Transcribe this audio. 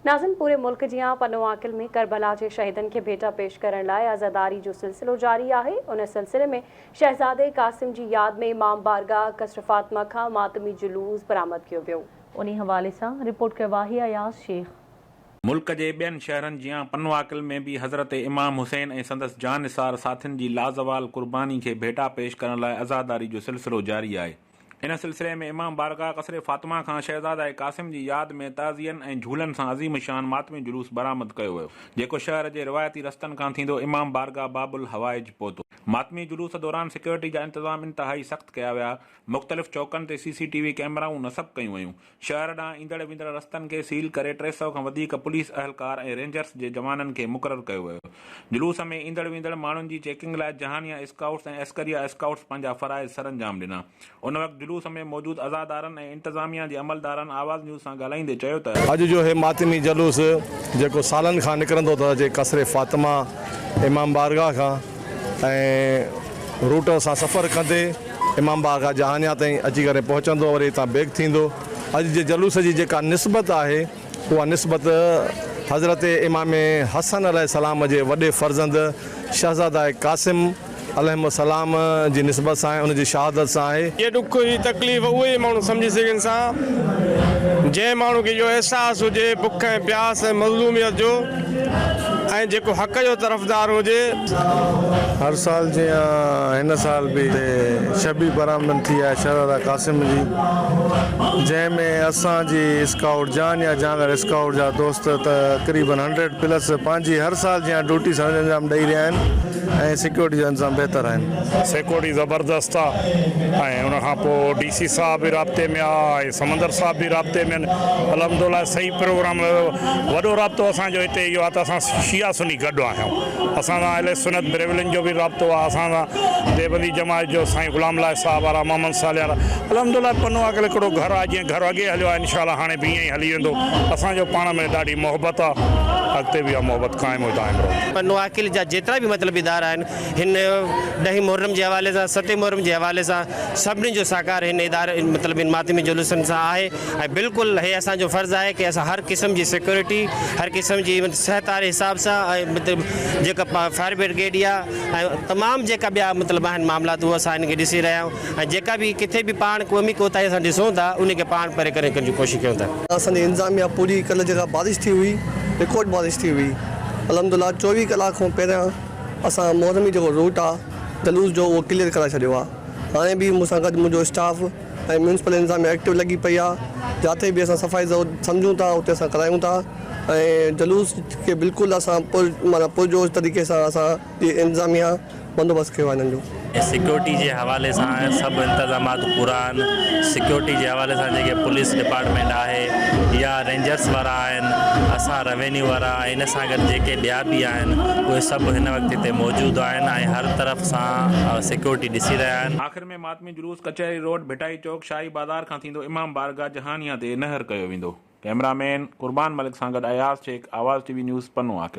ناظم پوري ملڪ جيان پنوعاقل ۾ ڪربلا جي شهيدن کي ڀيٽا پيش ڪرڻ لاء عزاداري جو سلسلو جاري آهي. ان سلسلي ۾ شهزادي قاسم جي ياد ۾ امام بارگاهه قصر فاطمه کان ماتمي جلوس برآمد ڪيو ويو. انهي حوالي سان رپورٽ ڪيو آهي اياز شيخ. ملڪ جي ٻين شهرن جيان پنوعاقل ۾ به حضرت امام حسين ۽ سندس جانثار ساٿين جي لازوال قرباني کي ڀيٽا پيش ڪرڻ لاء عزاداري جو سلسلو جاري آهي. ان سلسلي ۾ امام بارگاهه قصر فاطمه کان شهزاده قاسم جي ياد ۾ تعزين ۽ جهولن سان عظيم الشان ماتمي جلوس برآمد ڪيو ويو، جيڪو شهر جي روايتي رستن کان ٿيندو امام بارگاهه باب الحوائج پهتو. ماتمي جلوس دوران سيڪيورٽي جا انتظام انتهائي سخت ڪيا ويا، مختلف چوڪن تي سي سي ٽي وي ڪئميرائون نصب ڪيون ويون، شهر ڏانهن ايندڙ ويندڙ رستن کي سيل ڪري 300 کان وڌيڪ پوليس اهلڪار ۽ رينجرز جي جوانن کي مقرر ڪيو ويو. جلوس ۾ ايندڙ ويندڙ ماڻهن جي چيڪنگ لاء جهانيا اسڪائوٽس ۽ عسڪريه اسڪائوٽس پنهنجا فرائض سرانجام ڏنا. ان وقت جلوس ۾ موجود عزادارن ۽ انتظاميا جي عملدارن آواز نيوز سان ڳالهائيندي چيو ته. اڄ جو هي ماتمي جلوس جيڪو سالن کان نڪرندو ٿو اچي قصر فاطمه امام بارگاهه کان ۽ روٽ سان سفر ڪندي امام بارگاهه جهانيان تائين اچي ڪري پهچندو وري هتان بيڪ ٿيندو. اڄ جي جلوس جي جيڪا نسبت آهي اها نسبت حضرت امام حسن عليه السلام جي وڏي فرزند شهزاده قاسم عليهم السلام جي نسبت سان آهي ان جي شهادت سان آهي. هي ڏک هي تڪليف اهي ئي ماڻهو سمجهي سگهن ٿا جنهن ماڻهو کي اهو احساس هجي بک ۽ پياس ۽ مظلوميت جو ۽ جيڪو حق جو طرفدار هجي. هر سال جيان هن سال به هتي شبي برآمد ٿي آهي شهزاده قاسم جي جنهن ۾ اسان جي اسڪائوٽ جان يا جهانگر اسڪائوٽ جا دوست تقريبن هنڊريڊ پلس پنهنجي هر سال جيان ڊيوٽي سرانجام ڏئي رهيا آهن ۽ سيڪيورٽي جو انتظام بهتر آهن. سيڪيورٽي زبردست آ ۽ ان کان پوء ڊي سي صاحب به رابطي ۾ آ ۽ سمندر صاحب به رابطي ۾ آهن الحمدالله صحيح پروگرام وڏو رابطو اسان جو هتي اهو آ ته اسان شيعا سني گڏ آهيون اسان سان اهل سنت بريولين جو به رابطو آ اسان سان ديوبندي جماعت جو سائين غلام الله صاحب وارا محمد صالح وارا الحمدالله پنو عاقل هڪڙو گهر آ جيئن گهر اڳي هليو آ انشاء الله هاڻي به ائين ئي هلي ويندو اسان جو پاڻ ۾ ڏاڍي محبت آ اڳتي به اها محبت قائم و دائم رهندي. پنو عاقل جا جيترا به مطلب ادارا آهن هن ڏهين محرم جي حوالي سان ستين محرم جي حوالي سان سڀني جو سهڪار هن اداري مطلب هن ماتمي جلوسن سان آهي ۽ بلڪل هي اسان جو فرض آهي ڪي اسان هر قسم جي سيڪيورٽي هر قسم جي صحت واري حساب سان ۽ مطلب جيڪا فائر برگيڊ يا ۽ تمام جيڪا ٻيا مطلب آهن معاملات اهو اسان هن کي ڏسي رهيا آهيون ۽ جيڪا به ڪٿي به پاڻ ڪومي ڪوتاهي اسان ڏسون ٿا ان کي پاڻ پري ڪرڻ جي ڪوشش ڪيون ٿا. اسان جي انتظاميا پوري ڪلهه جيڪا بارش ٿي هئي رڪارڊ بارش ٿي هئي الحمدلله 24 ڪلاڪ کان پهريان اسان محرمي جيڪو روٽ آ جلوس جو اهو ڪليئر ڪرائي ڇڏيو آ هاڻي به مون سان گڏ منهنجو اسٽاف ۽ ميونسپل انتظاميا ايڪٽو لڳي پئي آ جاتي به اسان صفائي ضرورت سمجهون ٿا اتي اسان ڪرايون ٿا ۽ جلوس کي بلڪل اسان پر معنيٰ پرجوش طريقي سان اسان جي انتظاميا بندوبست ڪيو آ انهن جو. سيڪيورٽي جي حوالي سان سڀ انتظامات پورا آهن سيڪيورٽي جي حوالي سان جيڪي پوليس ڊپارٽمينٽ آهي يا رينجرس وارا آهن اسان روينيو وارا ۽ ان سان گڏ جيڪي ٻيا به آهن اهي سڀ هن وقت هتي موجود آهن ۽ هر طرف سان سيڪيورٽي ڏسي رهيا آهن. آخر ۾ ماتمي جلوس ڪچهري روڊ، ڀٽائي چوڪ، شاهي بازار کان ٿيندو امام بارگاهه جهانيان تي نهر ڪيو ويندو. ڪئميرا مين قربان ملڪ سان گڏ اياز شيخ، آواز ٽي وي نيوز، پنو عاقل.